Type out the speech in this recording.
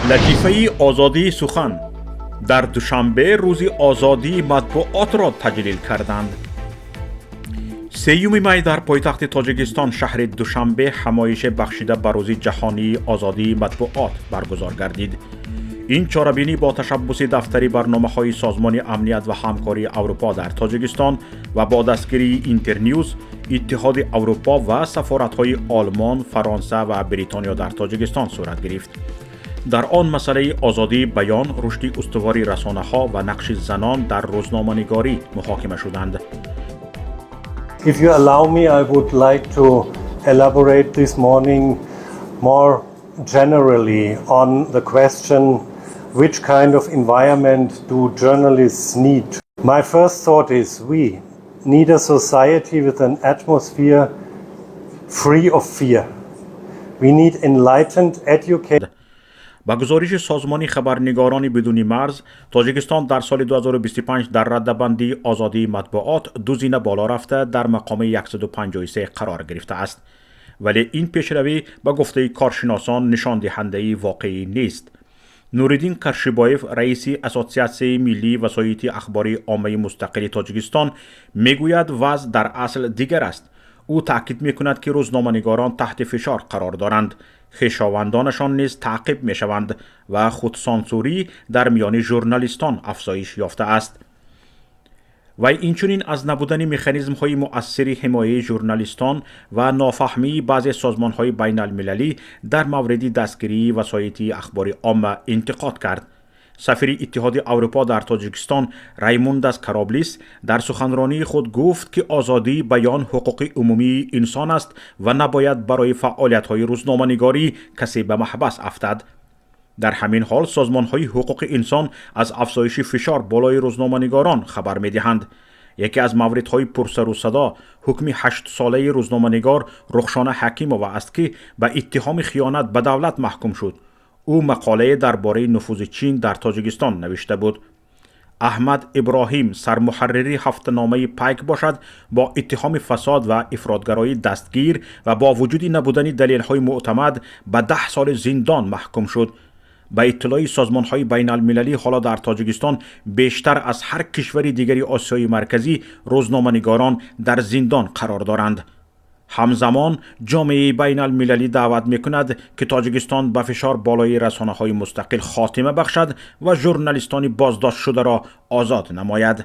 Латифаи озодии сухан. Дар Душанбе рӯзи озодии матбуотро таҷлил карданд. 3 май дар пойтахти Тоҷикистон, шаҳри Душанбе, ҳамоише бахшида ба рӯзи ҷаҳонии озодии матбуот баргузор гардид. Ин чорабинӣ бо ташаббуси дафтари барномаҳои Созмони амният ва ҳамкории Аврупо дар Тоҷикистон ва бо дастгирии Интернюз, Иттиҳоди Аврупо ва сафоратҳои Олмон, Фаронса ва Бритониё дар Тоҷикистон сурат гирифт. Дар он масъалаи озодии баён, рушди устувори расонаҳо ва нақши занон дар рӯзноманигорӣ муҳокима шуданд. If you allow me, I would like to elaborate this morning more generally on the question: which kind of environment do journalists need? My first thought is we need a society with an atmosphere free of fear. We need enlightened, educated. Ба гузориши Созмони хабарнигорони бидуни марз, Тоҷикистон дар соли 2025 дар раддабандии озодии матбуот ду зина боло рафта, дар мақоми 153 қарор гирифтааст. Вале ин пешравӣ, ба гуфтаи коршиносон, нишондиҳандаи воқеӣ нест. Нуриддин Каршибоев, раиси Ассотсиатсияи миллии васоити ахбори оммаи мустақили Тоҷикистон, мегӯяд, вазъ дар асл дигар аст. Ӯ таъкид мекунад, ки рӯзноманигорон таҳти фишор қарор доранд, хешовандонашон низ таъқиб мешаванд ва худсансурӣ дар миёни журналистон афзоиш ёфтааст. Вай инчунин аз набудани механизмҳои муассири ҳимояи журналистон ва нофаҳмии баъзе созмонҳои байналмилалӣ дар мавриди дастгирии васоити ахбори омма интиқод кард. Сафири Иттиҳоди Аврупо дар Тоҷикистон Раймундас Кароблис дар суханронии худ гуфт, ки озодии баён ҳуқуқи умумии инсон аст ва набояд барои фаъолиятҳои рӯзноманигорӣ касе ба маҳбас афтад. Дар ҳамин ҳол созмонҳои ҳуқуқи инсон аз афзоиши фишор болои рӯзноманигорон хабар медиҳанд. Яке аз мавридҳои пурсарусадо ҳукми 8-солаи рӯзноманигор Рухшона Ҳакимова аст, ки ба иттиҳоми хиёнат ба давлат маҳкум шуд. Ӯ мақолае дар бораи нуфузи Чин дар Тоҷикистон навишта буд. Аҳмад Иброҳим, сармуҳаррири ҳафтаномаи «Пайк» бошад, бо иттиҳоми фасод ва ифротгароӣ дастгир ва бо вуҷуди набудани далелҳои мӯътамад ба 10 соли зиндон маҳкум шуд. Ба иттилои созмонҳои байналмилалӣ, ҳоло дар Тоҷикистон бештар аз ҳар кишвари дигари Осиёи Марказӣ рӯзноманигорон дар зиндон қарор доранд. Ҳамзамон ҷомеаи байналмилалӣ даъват мекунад, ки Тоҷикистон ба фишор болои расонаҳои мустақил хотима бахшад ва журналистони боздоштшударо озод намояд.